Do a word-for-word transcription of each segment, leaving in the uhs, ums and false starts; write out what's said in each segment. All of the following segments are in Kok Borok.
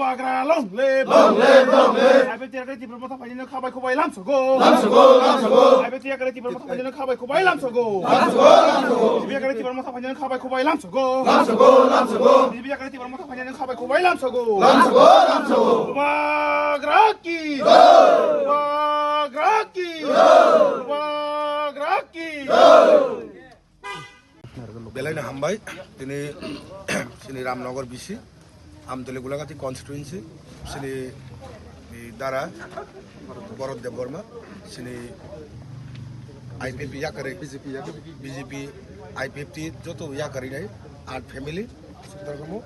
Bubagra long live! Long live, long live! I P F T yakari Tipra Motha phainino khabai khubai lamsogo. Lamsogo, lamsogo! I P F T yakari Tipra Motha phainino khabai khubai lamsogo. Lamsogo, lamsogo! B J P yakari Tipra Motha phainino khabai khubai lamsogo. Lamsogo, lamsogo! B J P yakari Tipra Motha phainino khabai khubai lamsogo. Lamsogo, lamsogo! Bubagra ki! Bubagra ki! Bubagra ki! Belai no hambai, tini chini Ramnagar B C, Amtali Gulagati constituency, chini dara Bharat Debbarma, chini I P F T yakari, B J P yakari, B J P, I P F T joto yakari nai, art family, terkamo,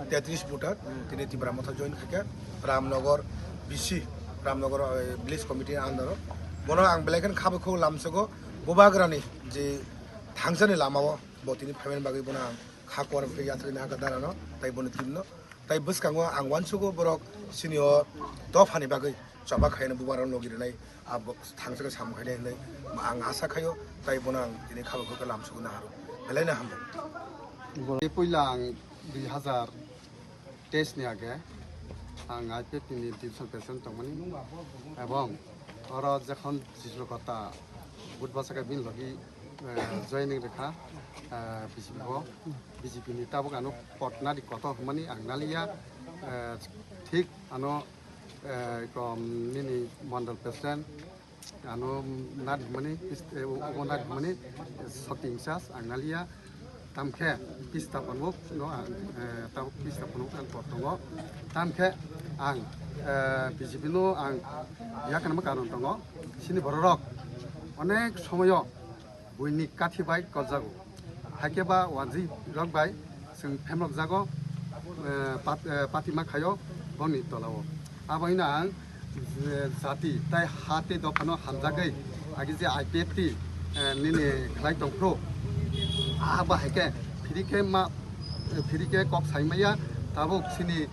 tetris voter, tini Tipra Motha join khaikha, Ramnagar B C, Ramnagar, eh, village committee under o. Bono ang belai kheno khabai kho lamsogo, Bubagrani je thangsani lamao bo tini phaimani bagwi bono ang kha kuar khe yachakni hakha darano, tai bono timno. Tai bwskango ang uansugo borok chini o dophani bagwi choba khaina bubagrano logi rwnai, abo thangsa khe samung khainai hinwi ang asa khaio, tai bono ang tini khabai kho khe lamsugo naharo. Belai no hambai. Puila ang dui hazar teis ni age ang I P F T ni division president tongmani, ebong oro jokhon Jisukota Budhbasaka bini logi, eh, joining rikha, eh, B J P o, B J P ni tabuk ano pot nadi kotor hwnmani ang naliya, eh, thik ano, eh, kom nini mondol president, ano nadi hwnmani, pis-, eh, obo nadi hwnmani, eh, shakti in charge ang naliya. Tamkhe pista phunuk no ang, eh, tabuk pista phunuk ang kok tongo. Tamkhe ang, eh, B J P no ang yakarma karon tongo. Chini bororok onek somoyo buini kathi bai koljago. Haikhe ba wanjwi rok bai chwng phemrok jago, eh, pat-, eh, patima khayo boni tolao. Abo hino ang, eh, jati tai ha tei dophano hamjagwi agi je I P F T, eh, nini khlai tongphru. Abo haikhe phirikhe ma, phirikhe kok saimaya tabuk chini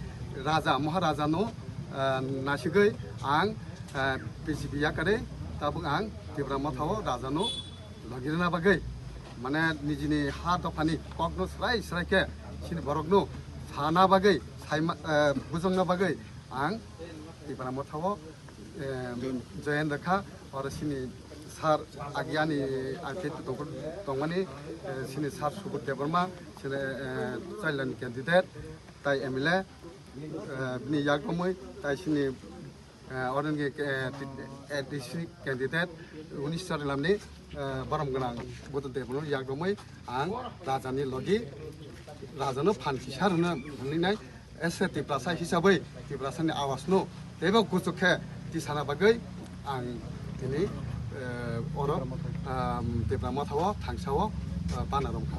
raja, Maharaja no, eh, nasigwi ang, eh, B J P yakarwi tabuk ang Tipra Motha o raja no logirina bagwi, mane nijini ha dophani kokno srai srai khe chini borokno sana bagwi, saima, eh, bujongna bagwi ang Tipra Motha o, eh, join rwkha. Oro chini sir agiani I P F T tongmani, eh, chini sir Subodh Debbarma, chini, eh, chairman candidate, tai M L A, eh, bini yakomwi, tai chini eh, oro ni, eh, ti-, eh, district candidate unis chari lamni, eh, borom gwnang Buddha Debno yak romwi ang raja ni logi raja no phan kisa rwna hwnwi nai S A Tiprasa hisabwi Tiprasa ni awas no teibo kuchuk khe tisana bagwi ang tini, eh, oro, um, Tipra Motha o thangsa o, eh, bana romkha.